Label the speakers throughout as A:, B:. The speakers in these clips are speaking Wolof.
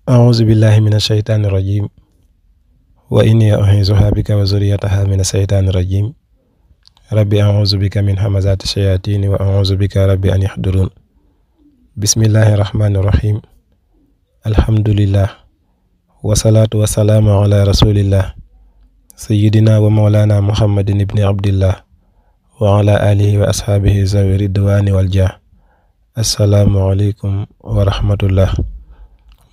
A: أعوذ بالله من الشيطان الرجيم وإني أعيذها بك وذريتها من الشيطان الرجيم ربي أعوذ بك من همزات الشياطين وأعوذ بك ربي أن يحضرون بسم الله الرحمن الرحيم الحمد لله والصلاة والسلام على رسول الله سيدنا ومولانا محمد بن عبد الله وعلى آله وأصحابه ذوي الرضوان والجاه السلام عليكم ورحمة الله.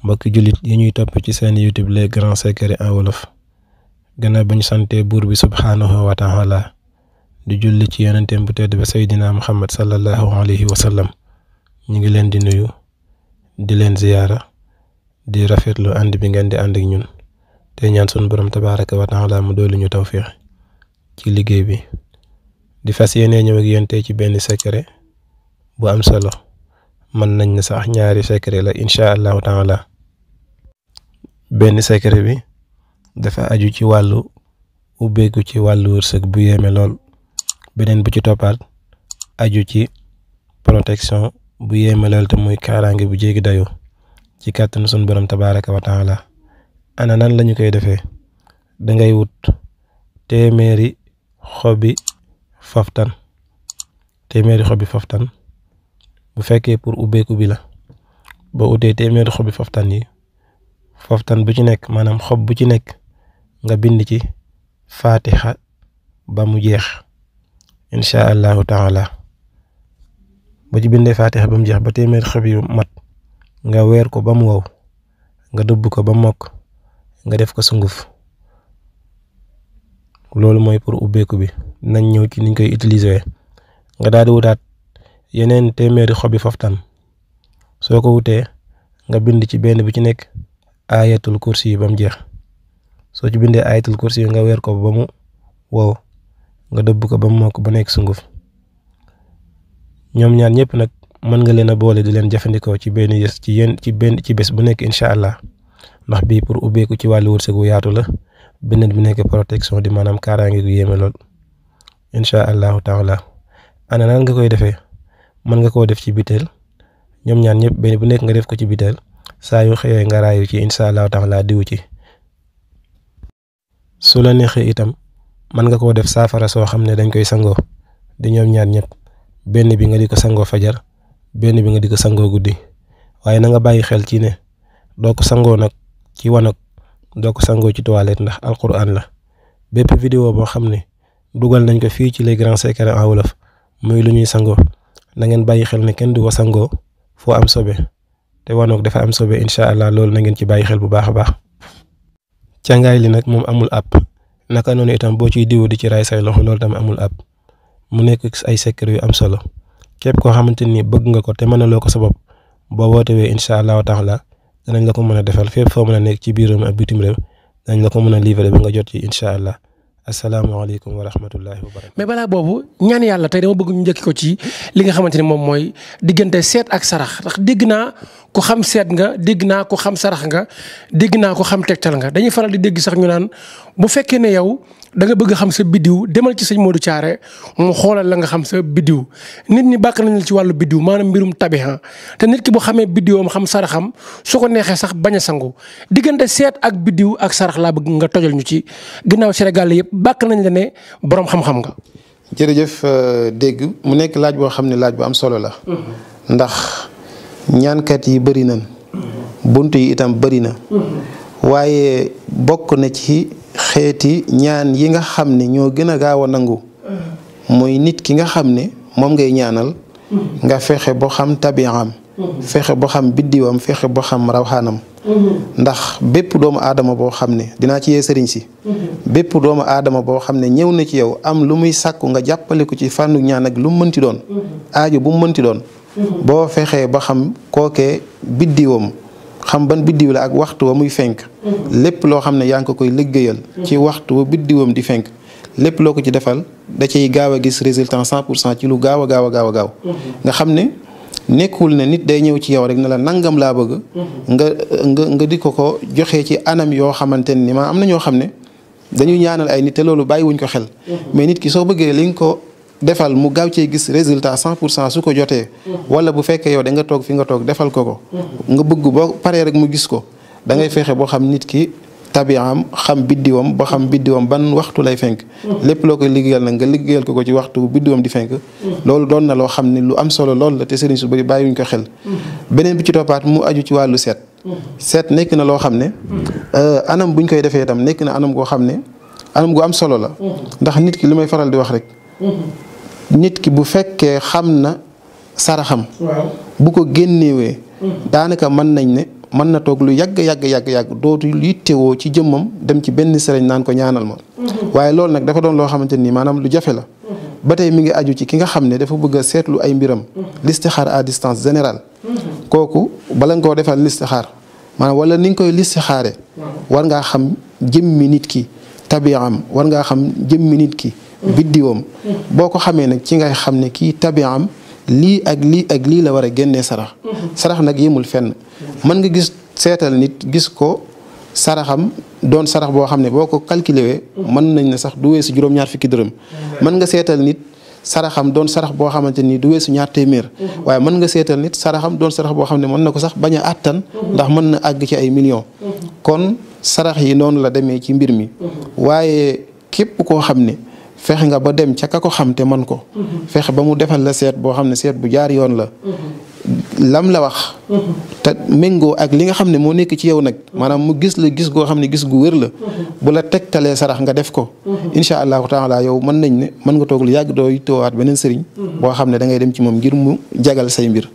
A: mbokki jullit yi ñuy topp ci seen YouTube les grands secrets en wolof gannaaw bañ sante buur bi subhaanahu wa taala di julli ci yonenteem bu tedd ba Seydina Muhammad sallallahu alayhi wa sallam ñu ngi leen di nuyu di leen ziyaara di rafetlu ànd bi ngeen di ànd ak ñun te ñaan sun borom tabaaraka wa taala mu doolu ñu tawfiix ci liggéey bi di fas yéene ñëw ak yéen tey ci benn secret bu am solo mën nañ na sax ñaari secret la incha allahu taala. benn secret bi dafa aju ci wàllu ubbeeku ci wàllu wërsëg bu yéeme lool beneen bu ci toppaat aju ci protection bu yéeme lool te muy kaaraange bu jéggi dayoo ci kàttanu sun borom tabaaraka wa taala. ana nan lañu koy defee dangay wut téeméeri xobi faftan bu fekkee pour ubbeeku bi la boo utee téeméeri xobi faftan yi faftan bu ci nekk maanaam xob bu ci nekk nga bind ci fatiha ba mu jeex incha allahu taala. bu ci bindee fatiha ba mu jeex ba téeméeri xob yu mat nga weer ko ba mu wow nga dëbb ko ba mokk nga def ko sunguf. loolu mooy pour ubbeeku bi nañ ñëw ci niñ koy utiliser nga daal di wutaat yeneen téeméeri xobi faftan soo ko wutee nga bind ci benn bu ci nekk ayatul kursi yi ba mu jeex soo ci bindee ayatul kursi yi nga weer ko ba mu wow nga dëbb ko ba mu mokk ba nekk sunguf. ñoom ñaar ñëpp nag mën nga leen a boole di leen jëfandikoo ci benn yës ci bés bu nekk incha allah ndax bii pour ubbeeku ci wàllu wërsëg wu yaatu la beneen bi nekk protection di maanaam kaaraange gu yéeme lool incha allahu taala. ana nan nga koy defee mën nga koo def ci biteel ñoom ñaar ñëpp benn bu nekk nga def ko ci biteel saa yu xëyee nga raayu ci incha allahu taala diw ci. su la neexee itam mën nga koo def saafara soo xam ne dañ koy sangoo di ñoom ñaar ñëpp benn bi nga di ko sangoo fajar benn bi nga di ko sangoo guddi waaye na nga bàyyi xel ci ne doo ko sangoo nag ci wanag doo ko sangoo ci toilette ndax alquran la. bépp vidéo boo xam ne dugal nañ ko fii ci les grands secrets en wolof muy lu ñuy sangoo na ngeen bàyyi xel ne kenn du ko sangoo foo am sobe te wanoog dafa am sobe incha allah loolu na ngeen ci bàyyi xel bu baax a baax. càngaay li nag moom amul app naka noonu itam boo ciy diwu di ci raay say loxo loolu tam amul app mu nekk ay secret yu am solo képp koo xamante ni bëgg nga ko te mënaloo ko sa bopp boo wootewee incha allahu taala danañ la ko mën a defal fépp foo mën a nekk ci biir réew mi ak bitim réew danañ la ko mën a livrer ba nga jot ci incha allah. asalaamaaleykum wa rahmatullahi wa barakatuh.
B: mais balaa boobu ñaan yàlla tey dama bëgg ñu njëkki ko ci li nga xamante ni moom mooy diggante seet ak sarax ndax dégg naa ko xam seet nga dégg naa ko xam sarax nga dégg naa ko xam tegtal nga dañuy faral di dégg sax ñu naan bu fekkee ne yow da nga bëgg xam sa biddiw demal ci sëñ Modou Thiaré mu xoolal la nga xam sa biddiw. nit ñi bàkk nañu ci wàllu biddiw maanaam mbirum tabiha te nit ki bu xamee biddiwam xam saraxam su ko neexee sax bañ a sangu diggante seet ak biddiw ak sarax laa bëgg nga tojal ñu ci ginnaaw Sénégal yëpp bàkk nañ la ne borom xam-xam nga.
C: jërëjëf dégg mu nekk laaj boo xam ne laaj bu am solo la. ndax ñaankat yi bëri nañ. bunt yi itam bëri na. waaye bokk na ci xeeti ñaan yi nga xam ne ñoo gën a gaaw a nangu. mooy nit ki nga xam ne moom ngay ñaanal. nga fexe boo xam tabi'am. fexe boo xam biddiwam fexe boo xam rawxaanam. ndax bépp doomu aadama boo xam ne dinaa ci yee sëriñ si. bépp doomu aadama boo xam ne ñëw na ci yow am lu muy sàkku nga jàppale ko ci fànnu ñaan ak lu mu mënti doon. aajo bu mu mënti doon. boo fexee ba xam kookee biddiwam xam ban biddiw la ak waxtu wa muy fenk. lépp loo xam ne yaa ngi ko koy liggéeyal. ci waxtu wa biddiwam di fenk. lépp loo ko ci defal da cay gaaw a gis résultat 100% ci lu gaaw a gaaw. nga xam ne. nekkul ne nit day ñëw ci yow rek ne la nangam laa bëgg. nga di ko joxe ci anam yoo xamante ni ma am na ñoo xam ne dañuy ñaanal ay nit te loolu bàyyiwuñ ko xel. mais nit ki soo bëggee li nga ko defal mu gaaw cee gis résultat 100% su ko jotee. wala bu fekkee yow da nga toog fi nga toog defal ko. nga bëgg boo paree rek mu gis ko. da ngay fexe boo xam nit ki tabi'am xam biddiwam ba xam biddiwam ban waxtu lay fenk. lépp loo koy liggéeyal nag nga liggéeyal ko ci waxtu biddiwam di fenk. loolu doon na loo xam ne lu am solo lool la te sëriñ su bëri bàyyiwuñ ko xel. beneen bi ci toppaat mu aju ci wàllu seet. seet nekk na loo xam ne anam buñ koy defee itam nekk na anam goo xam ne anam gu am solo la. ndax nit ki li may faral di wax rek. nit ki bu fekkee xam na saraxam. bu ko génnewee. daanaka mën nañ ne. mën na toog lu yàgg dootu yittewoo ci jëmmam dem ci benn sëriñ naan ko ñaanal ma. waaye loolu nag dafa doon loo xamante ni maanaam lu jafe la. ba tey mi ngi aju ci ki nga xam ne dafa bëgg a seetlu ay mbiram. listixaar à distance générale. kooku bala nga koo defal listixaar maanaam wala ni nga koy listixaare. war ngaa xam jëmmi nit ki tabi'am war ngaa xam jëmmi nit ki. biddiwam. boo ko xamee nag ci ngay xam ne kii tabi'am lii ak lii la war a génnee sarax. sarax nag yemul fenn. mën nga gis seetal nit gis ko saraxam doon sarax boo xam ne boo ko calculé mën nañ ne sax du weesu juróom-ñaar fukki dërëm. mën nga seetal nit saraxam doon sarax boo xamante ni du weesu ñaar téeméer. waaye mën nga seetal nit saraxam doon sarax boo xam ne mën na ko sax bañ a àttan. ndax mën na àgg ci ay millions. kon sarax yi noonu la demee ci mbir mi. waaye képp koo xam ne. fexe nga ba dem ca ka ko xam te man ko. fexe ba mu defal la seet boo xam ne seet bu jaar yoon la. lam la wax. te méngoo ak li nga xam ne moo nekk ci yow nag. maanaam mu gis la gis goo xam ne gis gu wér la. bu la tegtalee sarax nga def ko. incha allahu taala yow mën nañ ne mën nga toog lu yàgg doo yittoowaat beneen sëriñ. boo xam ne da ngay dem ci moom ngir mu jagal say mbir.